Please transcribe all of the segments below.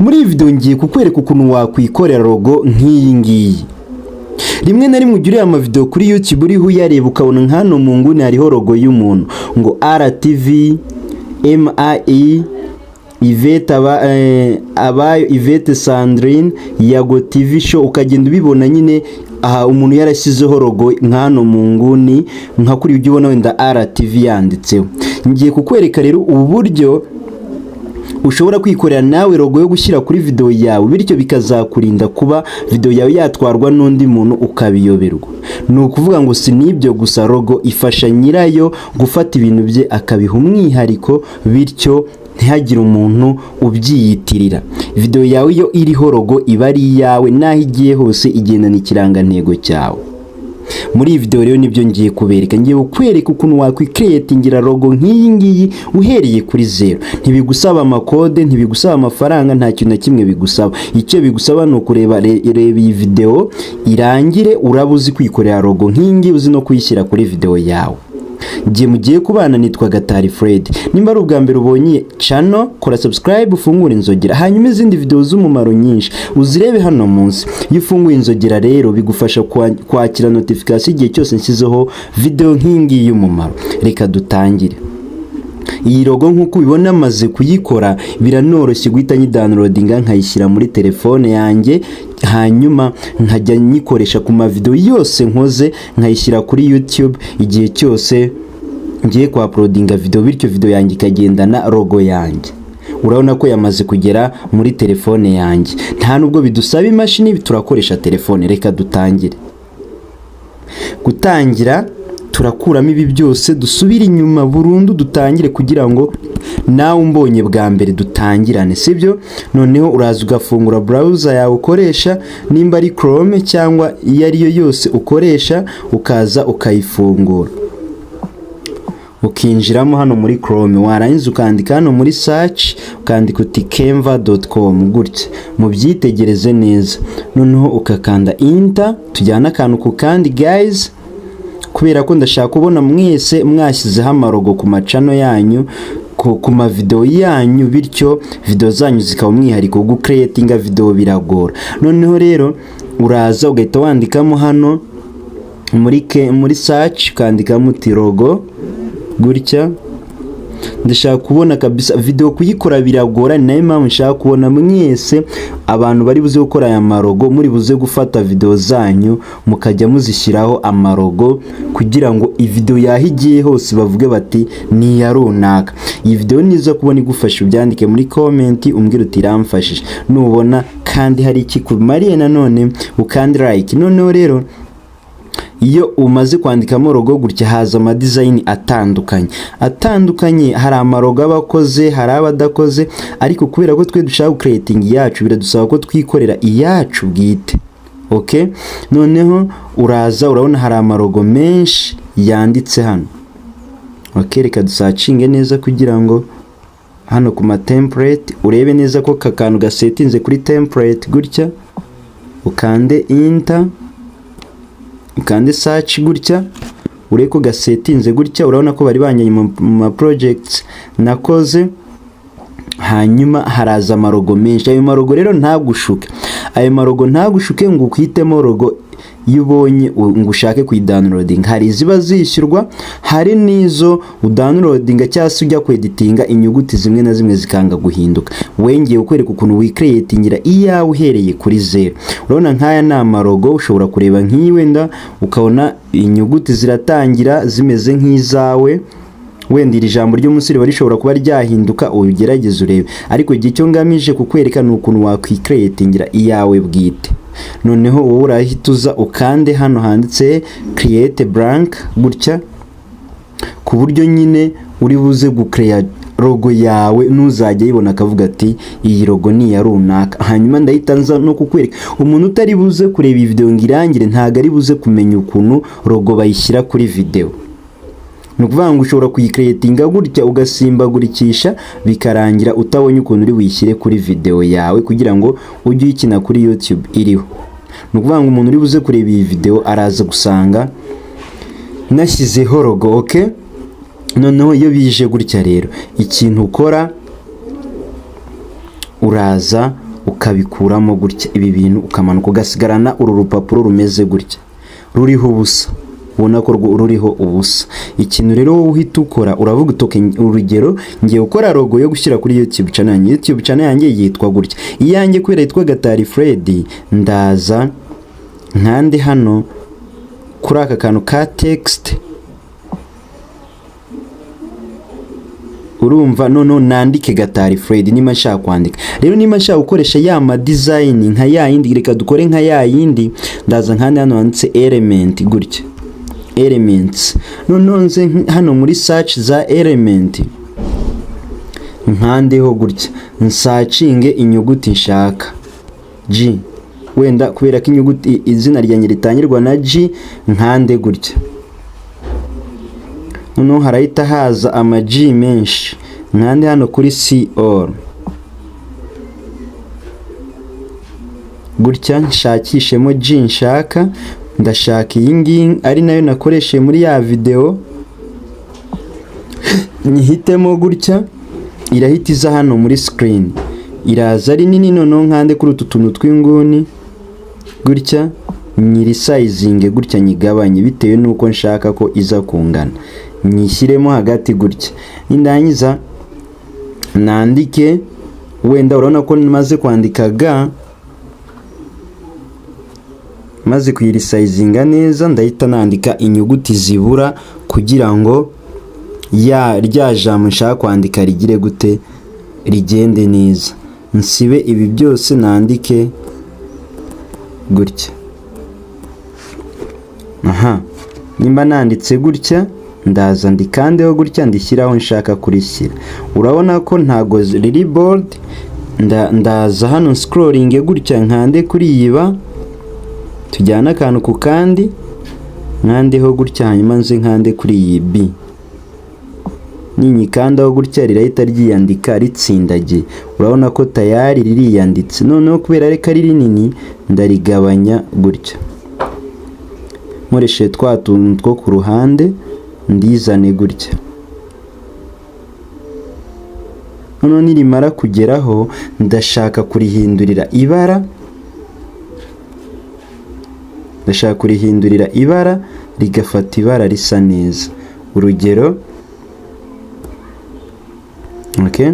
Muri iyi video ngiye kukwereka ukuntu wakwikorera logo nk'iyi ngiyi. Rimwe na rimwe ujya ureba amavideo kuri YouTube, uriho uyareba, ukabona nka hano mu nguni hariho logo y'umuntu ngo RTV MAI Yvette Abayo Yvette Sandrine Yago TV Show, ukagenda ubibona nyine aha umuntu yarashyizeho logo nka hano mu nguni, nka kuri ujya ubona wenda RTV yanditseho. Ngiye kukwereka rero uburyo ushobora kwikorera nawe logo yo gushyira kuri video yawe, bityo bikazakurinda kuba video yawe yatwarwa n'undi muntu ukabiyoberwa. Ni ukuvuga ngo si n'ibyo gusa, logo ifasha nyirayo gufata ibintu bye akabiha umwihariko, bityo ntihagire umuntu ubyiyitirira. Video yawe iyo iriho logo iba ari iyawe, n'aho igiye hose igendana ikirangantego cyawe. Muri iyi video rero nibyo ngiye kubereka. Ngiye kukwereka ukuntu wakwicreatingira logo nk'iyi ngiyi uhereye kuri zero. Ntibigusaba amakode, ntibigusaba amafaranga, nta kintu na kimwe bigusaba. Icyo bigusaba ni ukureba reba iyi video irangire, uraba uzi kwikorera logo nk'iyi ngiyi, uzi no kuyishyira kuri video yawe. Igihe mugiye kubana nitwa Gatari Fred. Nimba ari ubwa mbere ubonye channel, kora subscribe, ufungure inzogera, hanyuma izindi video z'umumaro nyinshi uzirebe hano munsi. Iyo ufunguye inzogera rero bigufasha kwakira notification igihe cyose nshyizeho video nk'iyi ngiyi y'umumaro. Reka dutangire. Iyi logo nk'uko ubibona maze kuyikora, biranoroshye guhita nyidownloadinga nkayishyira muri telefone yanjye, hanyuma nkajya nyikoresha ku mavideo yose nkoze, nkayishyira kuri YouTube igihe cyose ngiye kwa uploadinga video, bityo video yanjye ikagendana logo yanjye. Urabona ko yamaze kugera muri telefone yanjye. Nta nubwo bidusaba imashini, turakoresha telefone. Reka dutangire. Gutangira, turakuramo ibi byose, dusubire inyuma burundu, dutangire kugira ngo nawe umbonye bwa mbere dutangirane, sibyo? Noneho uraza ugafungura browser yawe ukoresha, nimba ari Chrome cyangwa iyo ari yo yose ukoresha, ukaza ukayifungura, ukinjiramo hano muri Chrome. Warangiza ukandika hano muri search, ukandika uti canva.com gutya, mubyitegereze neza. Noneho ukakanda enter. Tujyana akantu ku kandi guys, kubera ko ndashaka kubona mwese mwashyizeho amalogo ku machannel yanyu, ku mavideo yanyu, bityo video zanyu zikaba umwihariko. Gucreatinga video biragora. Noneho rero uraza ugahita wandikamo hano muri search, ukandikamo uti logo gutya. Ndashaka kubona kabisa, video kuyikora biragora, ni nayo mpamvu nshaka kubona mwese abantu bari buze gukora aya malogo muri buze gufata video zanyu mukajya muzishyiraho amalogo, kugira ngo ivideo yaho igiye hose bavuge bati ni iya runaka. Iyi video niza kubona igufasha, ubyandike muri comment, umbwire uti iramfashije. Nubona kandi hari ikikumariye nanone, ukandi like. Noneho rero iyo umaze kwandikamo logo gutya, haza amadesign atandukanye atandukanye. Hari amalogo aba akoze, hari aba adakoze, ariko kubera ko twe dushaka gucreatinga iyacu, biradusaba ko twikorera iyacu bwite. Ok, noneho uraza urabona hari amalogo menshi yanditse hano. Ok, reka dusearchinge neza kugira ngo hano ku ma template urebe neza ko aka kantu gasettinze kuri template gutya, ukande enter, ukande search gutya, urebe ko gasettinze gutya. Urabona ko bari banjyanye mu ma projects nakoze. Hanyuma haraza amalogo menshi. Ayo malogo rero ntagushuke, ayo malogo ntagushuke ngo uhitemo logo iyo ubonye ngo ushake kuyidownloadinga. Hari iziba zishyurwa, hari n'izo udownloadinga cyangwa se ujya kweditinga inyuguti zimwe na zimwe zikanga guhinduka. Wengeye kukwereka ukuntu wicreatingira iyawe uhereye kuri zero. Urabona nk'aya ni amalogo, ushobora kureba nk'iyi wenda ukabona inyuguti ziratangira zimeze nk'izawe, wenda iri jambo ry'umunsi riba rishobora kuba ryahinduka, ugerageze urebe. Ariko igihe icyo ngamije kukwereka ni ukuntu wakwicreatingira iyawe bwite. Noneho wowe urahita uza ukande hano handitse create blank gutya, ku buryo nyine uri buze gucreya logo yawe, ntuzajya ayibona akavuga ati iyi logo ni iya runaka. Hanyuma ndahita nza no kukwereka, umuntu utari buze kureba iyi video ngo irangire ntabwo ari buze kumenya ukuntu logo bayishyira kuri video. Ni ukuvuga ngo ushobora kuyicreatinga gutya ugasimbagurikisha, bikarangira utabonye ukuntu uri buyishyire kuri video yawe kugira ngo ujye uyikina kuri YouTube iriho. Ni ukuvuga ngo umuntu uri buze kureba iyi video araza gusanga nashyizeho logo. Ok, noneho iyo bije gutya rero, ikintu ukora uraza Ukabikuramo gutya ibi bintu, ukamanuka ugasigarana uru rupapuro rumeze gutya, ruriho ubusa. Ubona ko ruriho ubusa. Ikintu rero wowe uhita ukora, uravuga uti, urugero, ngiye gukora logo yo gushyira kuri YouTube channel yanjye. YouTube channel yanjye yitwa gutya. Iyanjye kubera yitwa Gatari Fred, ndaza nkande hano kuri aka kantu ka text. Urumva, noneho nandike Gatari Fred. Niba nshaka kwandika rero, niba nshaka gukoresha ya ma design nka ya yindi, reka dukore nka ya yindi. Ndaza nkande hano handitse element gutya, elements. Noneho nze hano muri search za element, nkandeho gutya, nsearchinge inyuguti nshaka, G wenda, kubera ko inyuguti izina ryanjye ritangirwa na G. Nkande gutya, noneho harahita haza ama G menshi. Nkande hano kuri see all gutya, nshakishemo G nshaka. Ndashaka iyi ngiyi, ari nayo nakoresheje muri ya video. Nyihitemo gutya, irahita iza hano muri screen, iraza ari nini. Noneho nkande kuri utu tuntu tw'inguni gutya, nyiresizinge gutya, nyigabanye bitewe n'uko nshaka ko iza kungana, nyishyiremo hagati gutya. Nindangiza nandike wenda. Urabona ko maze kwandika ga, maze kuyiresizinga neza, ndahita nandika inyuguti zibura kugira ngo ya rya jambo nshaka kwandika rigire gute? Rigende neza. Nsibe ibi byose, nandike gutya. Aha nimba nanditse gutya, ndaza ndikandeho gutya, ndishyiraho nshaka kurishyira. Urabona ko ntago riri bold. Ndaza hano scrolling gutya, nkande kuri iyi ba, tujyane akantu ku kandi, nkandeho gutya, hanyuma nze nkande kuri iyi B. Ninyikandaho gutya, rirahita ryiyandika ritsindagiye. Urabona ko tayari ririyanditse. Noneho kubera reka ari rinini, ndarigabanya gutya nkoresheje twa tuntu two ku ruhande, ndizane gutya. Noneho nirimara kugeraho, ndashaka kurihindurira ibara, ndashaka kurihindurira ibara rigafata ibara risa neza. Urugero, okay,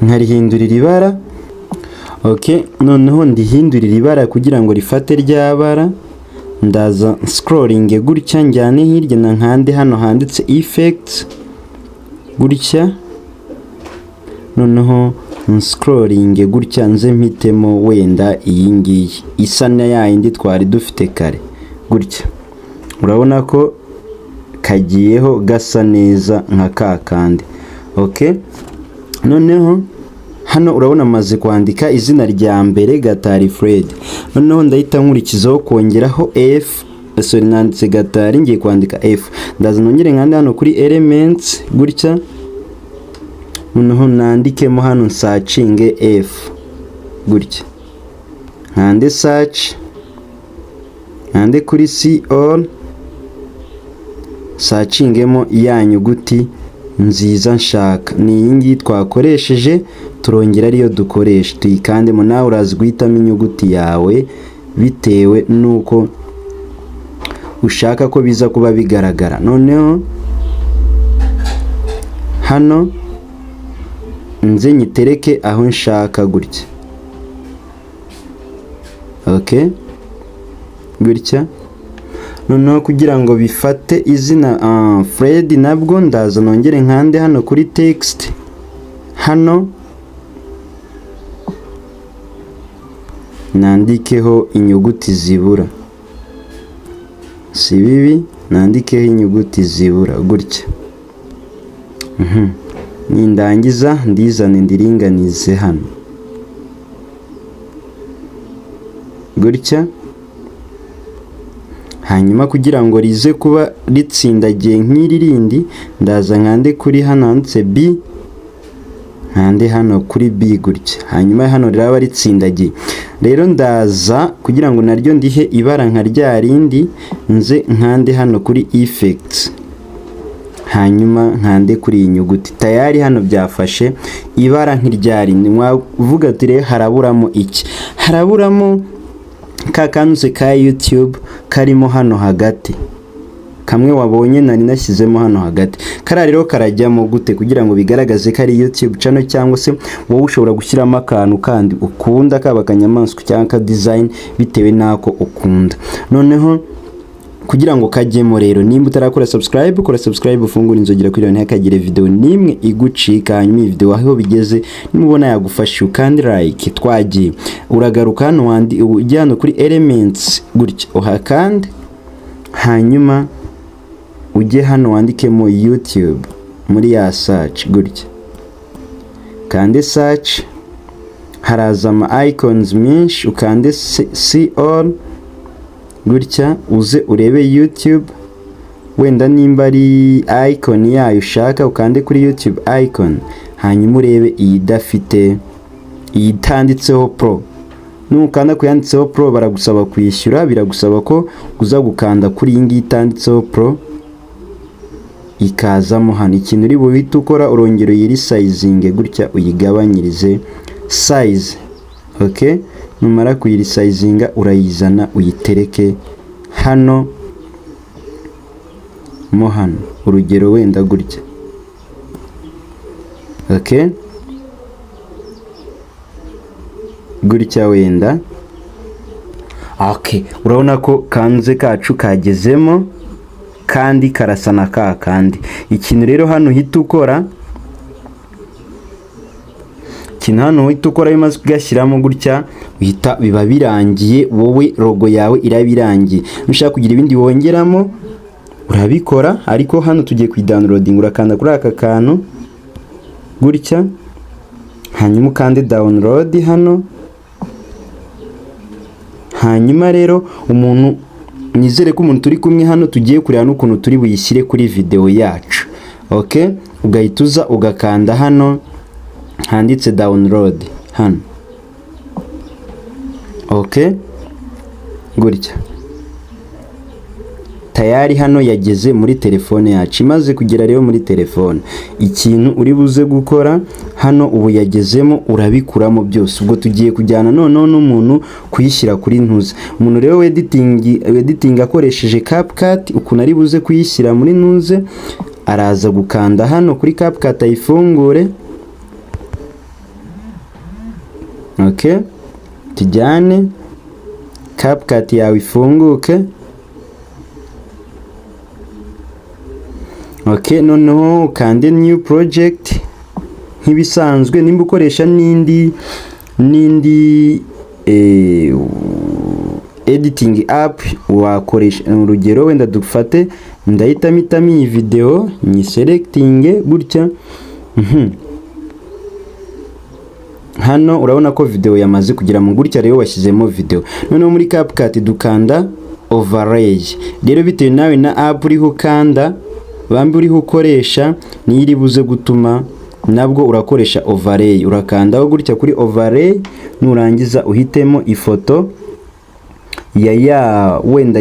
nkarihindurira ibara. Okay, noneho ndihindurira ibara kugira ngo rifate rya bara. Ndaza scrolling gutya, njyane hirya na nkande hano handitse effects gutya. Noneho scrolling gutya, nze mpitemo wenda iyi ngiyi isa na ya yindi twari dufite kare gutya. Urabona ko kagiyeho gasa neza nka ka kandi. Okay, noneho hano urabona amaze kwandika izina rya mbere, Gatari Fred. Noneho ndahita nkurikizaho kongeraho F. Sorry, nanditse Gatari, ngiye kwandika F. Ndaza nongere nkande hano kuri elements gutya, noneho nandikemo hano, nsearchinge F gutya, nkande search, nkande kuri see all, searchingemo ya nyuguti nziza nshaka. Ni iyi ngiyi twakoresheje, turongera ariyo dukoresha, tuyikandemo. Nawe urazi guhitamo inyuguti yawe bitewe n'uko ushaka ko biza kuba bigaragara. Noneho hano nze nyitereke aho nshaka gutya. Okay, gutya. Noneho kugira ngo bifate izina Fred, nabwo ndaza nongere nkande hano kuri text hano, nandikeho inyuguti zibura. Si bibi, nandikeho inyuguti zibura gutya. Nindangiza ndizane, ndiringanize hano gutya. Hanyuma kugira ngo rize kuba ritsindagiye nk'iri rindi, ndaza nkande kuri hano handitse B, nkande hano kuri B gutya, hanyuma hano riraba ritsindagiye. Rero ndaza kugira ngo naryo ndihe ibara nka rya rindi, nze nkande hano kuri effects. Hanyuma nkande kuri iyi nyuguti. Tayari hano byafashe ibara nk'iryari. Mwavuga ati rero haraburamo iki? Haraburamo ka kantu ka YouTube karimo hano hagati, kamwe wabonye nari nashyizemo hano hagati. Kariya rero karajyamo gute kugira ngo bigaragaze ko ari YouTube channel? Cyangwa se wowe ushobora gushyiramo akantu kandi ukunda, kaba akanyamaswa cyangwa ka design, bitewe n'ako ukunda. Noneho kugira ngo kajyemo rero, nimba utarakora subscribe, kora subscribe, ufungure inzogera kugira ngo ntihakagire video nimwe igucika. Hanyuma iyi video aho bigeze, nimubona yagufasha, kandi like. Twagiye. Uragaruka hano, wandi ujya hano kuri elements gutya, uhakande, hanyuma ujye hano wandikemo YouTube muri ya search gutya, kande search. Haraza ama icons menshi, ukande see all gutya, uze urebe YouTube. Wenda nimba ari icon yayo ushaka, ukande kuri YouTube icon, hanyuma urebe iyi idafite, iyi itanditseho pro. Nukanda ku yanditseho pro, baragusaba kwishyura. Biragusaba ko uza gukanda kuri iyi ngiyi itanditseho pro, ikazamo hano. Ikintu uri buhite ukora, urongera uyiresizinge gutya, uyigabanyirize size. Okay, numara kuyiresizinga, urayizana uyitereke hano mo hano, urugero wenda gutya. Okay, gutya wenda. Okay, urabona ko kanze kacu kagezemo kandi karasa na ka kandi. Ikintu rero hano uhita ukora, ikintu hano uhita ukora, iyo umaze kugashyiramo gutya, uhita biba birangiye. Wowe logo yawe iraba irangiye. Nushaka kugira ibindi wongeramo, urabikora, ariko hano tugiye kuyidownloading. Urakanda kuri aka kantu gutya, hanyuma ukande download hano. Hanyuma rero umuntu, nizere ko umuntu turi kumwe hano, tugiye kureba n'ukuntu turi buyishyire kuri video yacu. Okay, ugahita uza ugakanda hano handitse download hano. Okay, gutya tayari hano yageze muri telefone yacu. Imaze kugera rero muri telefone, ikintu uri buze gukora hano, ubu yagezemo, urabikuramo byose. Ubwo tugiye kujyana noneho n'umuntu kuyishyira kuri ntuza. Umuntu rero editing akoresheje CapCut, ukuntu ari buze kuyishyira muri ntuze, araza gukanda hano kuri CapCut ayifungure. Okay, tujyane, CapCut yawe ifunguke. Okay, noneho ukande new project nk'ibisanzwe. Nimba ukoresha n'indi editing app wakoresha, urugero wenda dufate, ndahita mpitamo iyi video, nyiselectinge gutya. Hano urabona ko video yamaze kugera mu gutya. Rero washyizemo video, noneho muri CapCut dukanda overlay. Rero bitewe nawe na app uriho ukanda, bambi uriho ukoresha, niyo iri buze gutuma nabwo urakoresha overlay. Urakandaho gutya kuri overlay, nurangiza uhitemo ifoto ya wenda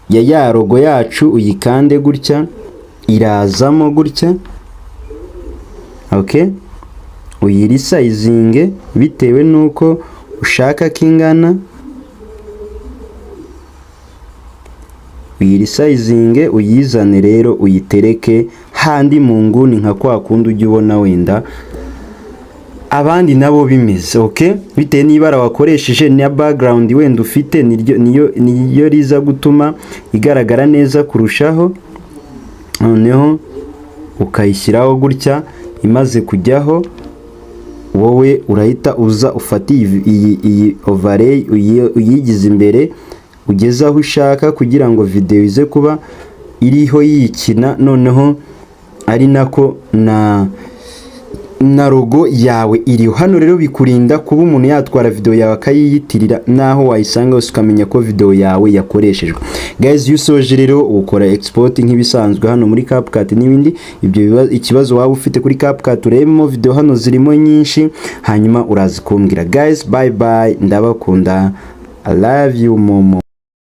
ya logo yacu, uyikande gutya, irazamo gutya. Okay, uyiresizinge bitewe nuko ushaka ko ingana, uyiresizinge, uyizane rero uyitereke handi mu nguni nka kwa kundi ujya ubona wenda abandi nabo bimeze. Okay, bitewe n'ibara wakoresheje na background wenda ufite, niyo riza gutuma igaragara neza kurushaho. Noneho ukayishyiraho gutya. Imaze kujyaho, wowe urahita uza ufate iyi overlay, uyigize imbere, ugeze aho ushaka kugira ngo video ize kuba iriho yikina, noneho ari nako na logo yawe iriho hano. Rero bikurinda kuba umuntu yatwara video yawe akayiyitirira, naho wayisanga hose ukamenya ko video yawe yakoreshejwe. Guys, iyo usoje rero ukora export nk'ibisanzwe hano muri CapCut n'ibindi. Ibyo ikibazo waba ufite kuri CapCut, urebemo video hano zirimo nyinshi, hanyuma uraza kumbwira. Guys, bye bye, ndabakunda, I love you momo.